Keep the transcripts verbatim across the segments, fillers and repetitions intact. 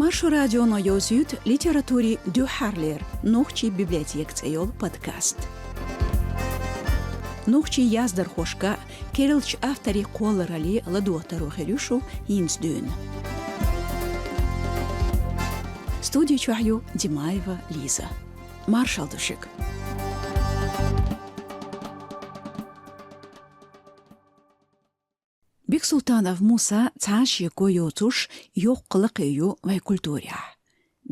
Маршо радионо йовзуьйту литературин дуьххьарлера, «Нохчийн библиотека» цӀе йолу подкаст. Нохчийн яздархошка, керлачу авторийн кхолларалле ладогӀа таро хир ю шу хӀинца дуьйна. Студи чохь ю Димаева Лиза. Маршалла ду шуьга. Бексултанов Муса цхьа а шеко йоцуш йоккха лакхе ю вайн культурехь.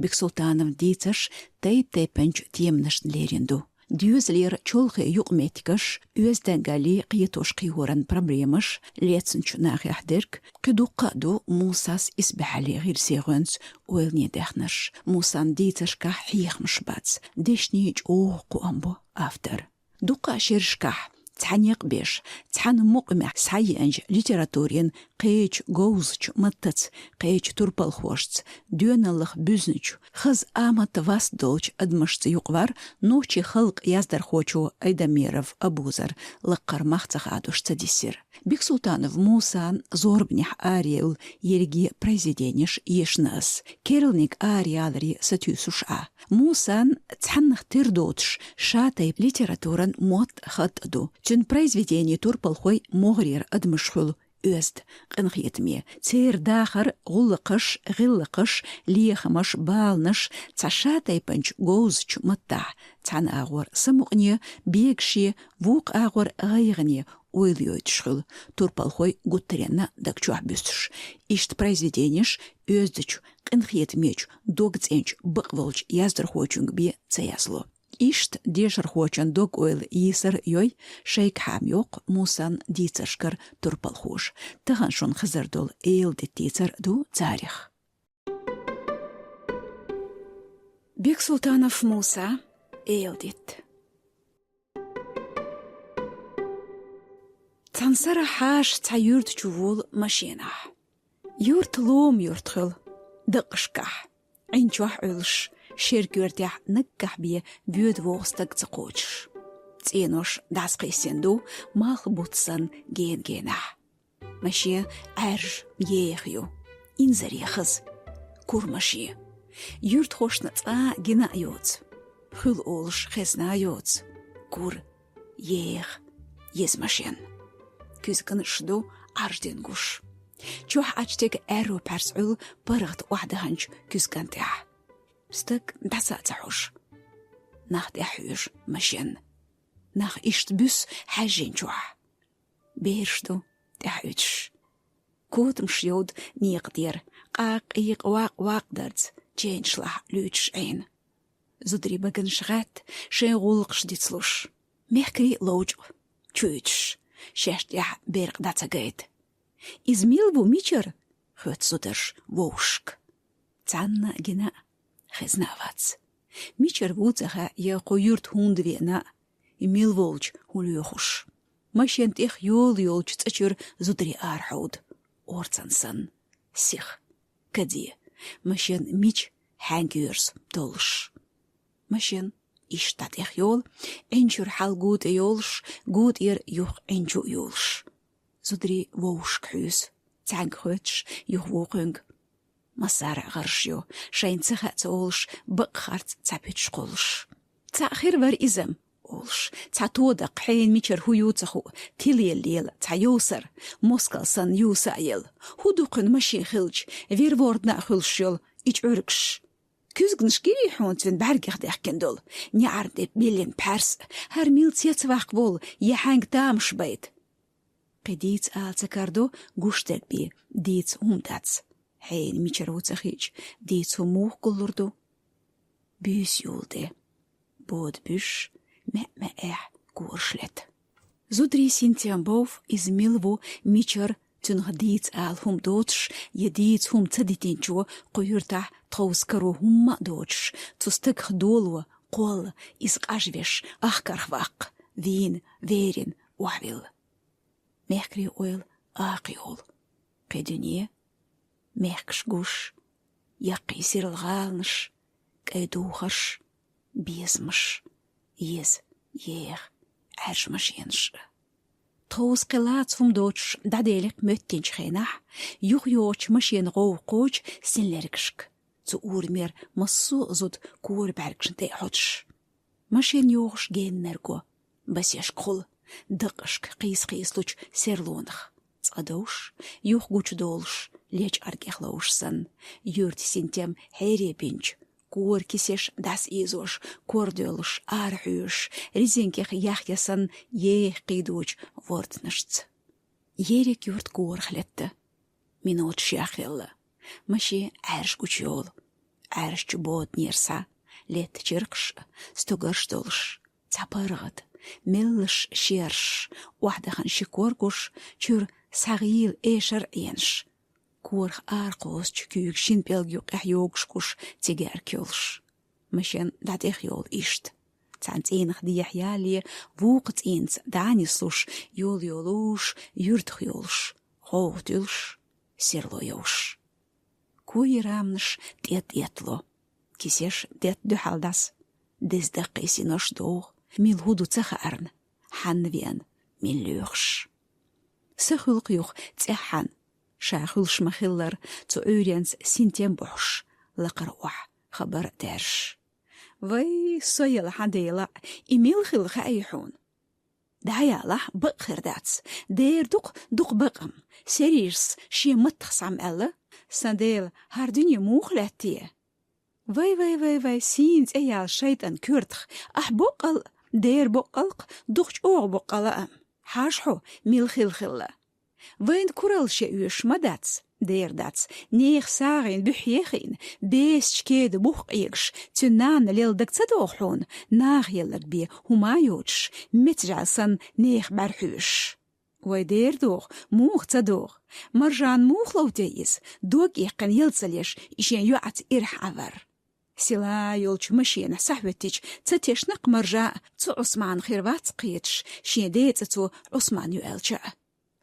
Бексултановн дийцарш тайп-тайпанчу теманашна лерина ду. Доьзалера чолхе юкъаметтигаш, оьздангаллин кхетош-кхиоран проблемаш, лецначу нахехь дерг, кхин дуккха а ду Мусас исбаьхьаллин гӀирсийн гӀоьнца ойлане даьхнарш. Мусан дийцаршкахь хьехамаш бац, дешнийн чӀогӀа кхоам бо автор. Дуккха а шерашкахь, цхьа некъ беш, цхьана мукъамехь схьаеанчу литературин кхечу говзачу маттаца, кхечу турпалхошца, доьналлах буьзначу, хаза амат-васт долчу адамашца юкъавар нохчийн халкъан яздархочо Айдамиров Абузар лаккхара мах ца хадош ца диссира. Бексултанов Мусан зорбанехь араяьлла ерриге произведенеш ешна ас, керланиг араяларе сатуьйсуш Ӏа. Мусан цхьаннах тера доцуш, ша тайпа литературан мотт-хатт а ду. Цуьнан произведенийн турпалхой могӀарера адамаш хуьлу оьзда, къинхетаме. Церан дахар, гӀуллакхаш, гӀиллакхаш, лехамаш, баланаш цхьа ша тайпанчу говзачу маттахь, цхьана агӀор самукъане, бегаше, вукху агӀор гӀайгӀане, ойла йойтуш хуьлу, турпалхой гуттаренна даг чохь буьсуш. Иштта произведенеш оьздачу, къинхетамечу, догцӀеначу, бакъволчу яздархочуьнга бен ца язло. Иштта дешархочун дог-ойла йийсар йой, шайгахьа ма йоккху Мусан дийцаршкара турпалхоша. Тахана шуна хезар долу эладитан дийцар ду царах. Бексултанов Муса, эладита. Цхьана сарахь хьаша цхьа юьрта чу волу машенахь. Юрт лома юрт хуьлу, дакъашкахь, Ӏин чохь Ӏуьллуш, шеран коьртехь наггахь бен воьду-вогӀу стаг ца кхочуш. ЦӀенош дӀасакхиссина ду, малх бутт санна гена-генахь. Машен Ӏаьржа, еха ю, инзаре хаза, кура машен. Юьртахошна цкъа а гина а йоцу, хуьлу олуш хезна а йоцу, кура, еха, еза машен. Куьзганаш ду Ӏарждина гуш. Чохь Ӏачу стеган аьрру пхьарс Ӏуьллу паргӀат охьадаханчу куьзган тӀехь. Стаг дӀаса а ца хьожу. Нах тӀаьхьа хьоьжу машен. Нах иштта буьссу хьаьжжина чохь. Бераш ду тӀаьхьа уьдуш. Котамаш йовду некъа тӀера, къакъ-къийкъ, вакъ-вакъ дарца, ченчалахь луьйчуш Ӏийна. Зударийн баганаш гӀаьтта, шайн гӀуллакхаш дицлуш. Мехкарий ловчкъа чу уьдуш, шаьш тӀехь беркъа дӀа ца гайта. «Иза мила ву, мичара?» — хоьтту зударша вовшашка. Цхьанна а гина а, хезна а вац. Мичара ву ца хаьа, я кху юьрта хӀунда веана а, и мила волчу хӀун лоьхуш. Машен тӀех йола йолчу цӀа чуьра зударий арахьовду, орцан санна, сиха, каде, машен мича, хьаьнга йоьрзу толлуш. Машен иштта дӀатӀех йолу, Ӏин чуьра хьал гу тӀе йолуш, гу тӀера юха Ӏин чу а йолуш. Зударий вовшашка хьуьйсу, цхьаьнга хоьттуш, юха вукхуьнга. Массара а гӀарш ю, шайна ца хаьа ца олуш, бакъ харц цхьа пуьташ кхуллуш. Цхьаъ хир вара иза, олуш, цхьа тодаккха, хьенан мичара хӀун ю ца хуу, тилелла лела цхьа йовсар, москал санна юса а елла. ХӀун ду кхуьнан машен хилча, вер-вордана а хуьлуш йолу и чӀуьргаш? Куьзганаш гирий хьуна цуьнан бӀаьргех даьхкина долу, неӀарна тӀе биллина пхьаьрс, хӀара мила цецваккха волу, я хьаьнга тамаш байта? Кхин дийца ала ца карадо, гуш дерг бен дийца хӀума дац. Хьенан мичара ву ца хиъча, дийца хӀума муха гуллур ду? Буьйса юла тӀе, бода буьсуш, маьӀ-маьӀӀехь кораш лета. Зударий синтем бов, иза мила ву, мичара, цуьнах дийца ала хӀума доцуш, я дийца хӀума ца дитинчо кху юьртахь тховса каро хӀумма а доцуш, цу стагах доло, кхолла, иза къажвеш, ахкарх ваккха, вийна, верина, охьавилла. Мехкарийн ойла акха йолу. Кхин дуьне, мехкаш гуш, яккхий сирла гӀаланаш, кӀайн духарш, безамаш, еза, еха, Ӏаьржа машенаш. Тховса кхин лаца хӀума доцуш дӀаделира моьттинчу хенахь, юхайогӀучу машенан гӀовгӀа кхочу синлергашка. Цу урамера массо а зуда кора бӀаьргашна тӀе а хьоьдуш. Машен йогӀуш геннарго, басешка хул, дакъашка кхийса-кхийсалучу серлонах. Цкъа довш, юха гучудолуш, лечкъар кӀех ловш санна, юьртан синтем хьере бинчу, кора кисеш дӀасаийзош, кор доьллуш, ара хьоьжуш, резинкех яхъян санна, еха кхийдочу ворданашца. Ерриг юрт корах летта. Миноташ яхъелла. Машен Ӏаьржа гучуйолу. Ӏаьржачу боданера схьа, летта чиркхаш а, стогарш а долуш, цхьа паргӀат, меллаша шераш, охьадахана ши кор гуш, чуьра схьагӀийла эшар а Ӏенаш. Корах ара кхозучу куьйга шина пӀелг юккъехь йогуш гуш, цигаьрка йолуш. Машен дӀатӀехйолу иштта. Цхьана цӀийнах дехьа ялале, вукху цӀийнаца дӀа а нислуш, йола йолуш, юьртах йолуш, гӀовгӀа туьллуш, серло йовш. Кои раманаш тӀе-тӀе тӀетало. Кисеш детта дуьхьал дӀаса. Деза даккхий синош догӀу, мила хӀун ду ца хаарна, хьанна веана, мила лоьхуш. Са хуьлу-кх юха цӀеххьана, ша хуьлуш ма-хиллара, цу Ӏуьйренца синтем бохьуш, лакхара охьа хабар а даьржаш. Вай, со яла хьан Дела, и мила хилла хаьий хьуна? ДӀаялахь, бакъ хир дац. Дера ду-кх дукха бакъам. Сережас шен маттах схьа ма аьлла: «Сан Дела, хӀара дуьне муха лаьтта те?» Вай, вай, вай, вай, сийна цӀе яьлла шайтӀан коьртах, ахь боккъал а, дера боккъал-кх, дукха чӀогӀа боккъал а, хьажа хьо, мила хилла хилла. Вайна куралла шен оьшуш ма дац, дера дац, нехан сагӀина буьххье а хиъна, бесачу кеда бух къегаш, цуьнан нана лелла даг ца догӀу хьуна, наха елларг бен хӀума а йоцуш, меца жӀаьла санна нехан бӀаьрахьоьжуш. Вай, дера догӀу, муха ца догӀу? Маржана муха лов те иза, дог эккхина ял ца леш, и шен йоӀаца ирахь Ӏан вар? Села йолчу машенахь схьахӀоьттича, ца тешна-кх Маржа а, цу Ӏусмана хир вац кхеташ, шен ден цӀе цо Ӏусман ю аьлча а.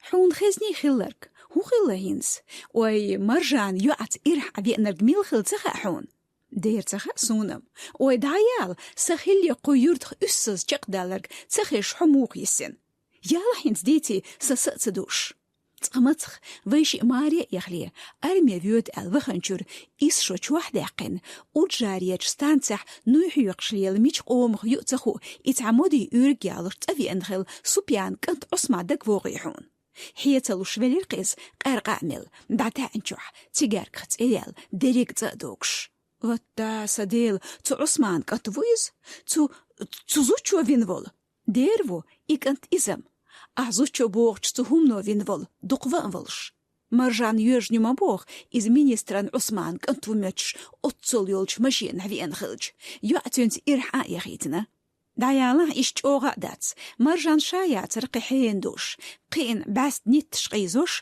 Хьуна хезний хилларг? ХӀун хилла хӀинца? Ой, Маржана йоӀаца ирахь Ӏан веанарг мила хилла ца хаьа хьуна? Дера ца хаьа суна-м. Ой, дӀаяла, сан хилле кху юьртах уьссаза чекхдаларг ца хезаш хьо муха йисина? Яла хӀинца дийций, сан са а ца дууш. Цкъа мацах, вай шиъ маре а яхале, арме воьду аьлла ваханчуьра, исс шо чохь даьккхина, Уджаречу станцехь нуй хьоькхуш лела мича къомах ю а ца хуу, и цхьа модий уьйриг ялош цӀа веана хилла Супьянан кӀант Ӏусман дагавогӀий хьуна? Хье ца луш велира-кх иза, къаьркъа а мелла, дӀатаьӀначохь, цигаьрках цӀе яьлла, дерриг а цӀа а догуш. Вот да, сан Дела, цу Ӏусманан кӀант ву иза? Цу, цу зудчо вина волу? Дера ву, и кӀант иза-м. Ахь зудчо бохучу цу хӀумано вина волу, дукха ван а волуш. Маржана йоьжна ю ма боху, иза министран Ӏусманан кӀант ву моьттуш, оццул йолчу машенахь веана хилча, йоӀ цуьнца ирахь Ӏан а яхийтина. ДӀаялахь, иштта чӀогӀа а дац. Маржана ша яцара кхин хьенан душ, кхиъна бӀаьста нитташ къийзош,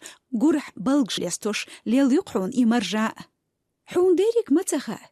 гурахь балгаш лестош лелла ю-кх хьуна и Маржа а. Хьуна дерриг ма ца хаьа?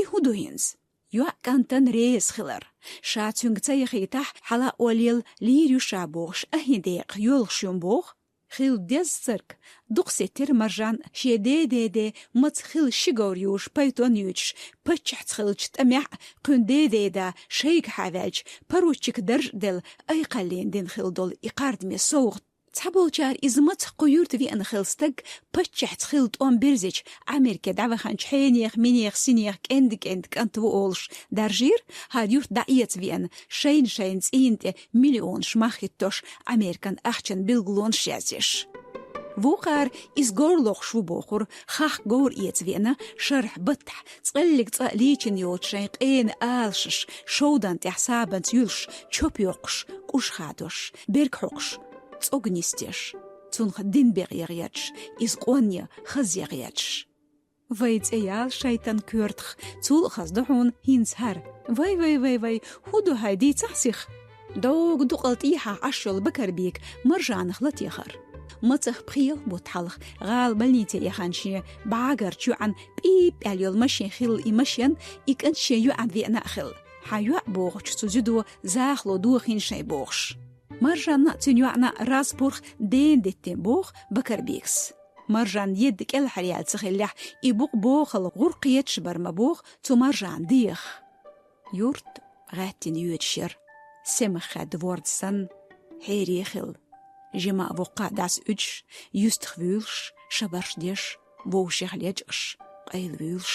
И хӀун ду хӀинца? ЙоӀ кӀантана реза хилар. Ша цуьнга ца яхийтахь, хьала а оллел лийр ю ша бохуш, ахьа декъа йоьлхуш ю-м боху. Хилла деззарг дукха сеттира Маржан шен дедеде маца хилла ши говр юуш пайтон юьйцуш, паччахьца хиллачу тӀамехь а кхуьнан дедеда шайгахьа ваьлча, поручик дарж а делла, айкхаллина дина хилла долу и кхардаме совгӀат. Цхьаболчара иза маца кху юьрта веана хилла стаг паччахьца хилла тӀом бирзича, Америке дӀаваханчу хьенех, минех, синех кӀенда-кӀенда кӀант ву олуш даржийра, хӀара юрт дӀаэца веана, шайна-шайна цӀийнан тӀе миллионаш мах хӀиттош, Американ ахчан билгалонаш яздеш. Вукхара иза говр лохуш ву бохура, хахка говр эца веана, шарахь баттахь, цкъеллиг цкъа лийчина йоцу шайн къена алашаш, шовдан тӀехь сабанца юьлуш, чоп йоккхуш, кӀуж хадош, берг хьокхуш, цӀог нисдеш, цунах дин бекъе гӀерташ, иза къонне хазъе гӀерташ. Вай, цӀе яла шайтан коьртах, цул а хаза ду хьуна хӀинца хӀара. Вай, вай, вай, вай, хӀун ду хьайн, дийцахь сиха? Догу дукъал тӀехьа Ӏаш йолу Бакарбийка Маржанах латехара. Мацах пхиъ-ялх бутт хьалха гӀала больнице яханчу шен бӀагарчу йоӀан пӀипӀ аьлла йолу машен хилла и машен, и кӀант шен йоӀан веана а хилла. Хьан йоӀ бохучу цу зуьдо захало дохийна шайн бохуш. Маржанна а, цуьнан йоӀна а раз-пурх дена диттина боху Бакарбийкас. Маржан едда кӀелхьаръяьлла ца хиллехь, и букъ бохал гӀур кхеташ бара ма боху цу Маржан дегӀах. Юрт гӀаьттина йоьдуш яра, семах хаьдда ворда санна, хьере хилла. Жима а воккха а дӀасауьдуш, юьстах вуьйлуш, шабарш деш, вовшех лечкъаш, къайла вуьйлуш.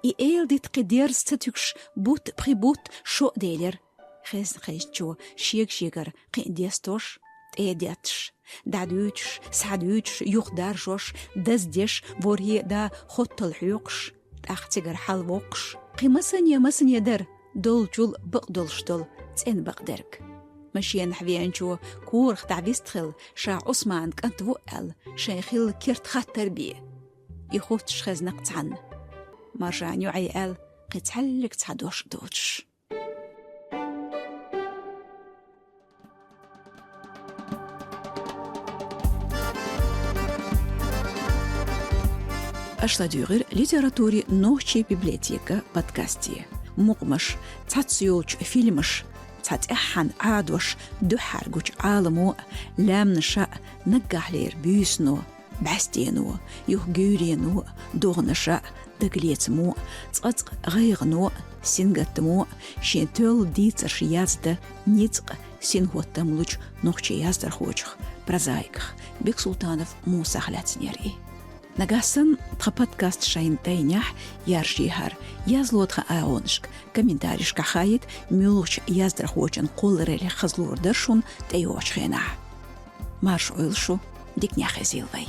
И эладита кхин дерза ца туьгуш, бутт-пхи бутт шо а делира. Хезна-хезначо шега-шегара кхин а дестош, тӀе а детташ, дӀадуьйцуш, схьадуьйцуш, юхадаржош, даздеш, ворхӀе а да хоттал хьоькхуш, тӀаккха цигара хьалвоккхуш, кхин масане-масане дара, долчул бакъдолуш долу цӀена бакъдерг. Машенахь веанчо корах дӀавистхилла, ша Ӏусманан кӀант ву аьлла, шайн хилла керт хаттар бе. И хутташ хезна-кх цхьанна. Маржан ю-Ӏе аьлла, кхин цхьаьллиг цхьа дош а доцуш. Аша ладуьйгӀира литературин нохчийн библиотека подкасте. Мукъамаш, цхьацца йолчу фильмаш, цхьа тӀаьххьана Ӏадош дуьххьара гучу Ӏаламо а, лаьмнаша а, наггахьлера буьйсано, бӀаьстено, юха гуьйрено, догӀнаша, дагалецамо, цкъацкъа гӀайгӀано, сингаттамо, шен тоьлла дийцарш яздан ницкъ, синхӀоттам лучу нохчийн яздархочух, прозаиках Бексултанов Мусах лаьцнера и. Нагахь санна тхан подкаст шайна тайнехь, яржийхьара, язло тхан агӀонашка, комментарийшкахь хаийта, муьлхачу яздархочун кхоллараллех хаза лур дара шуна тӀейогӀучу хенахь. Марша Ӏойла шу, диканехь хезийла вай.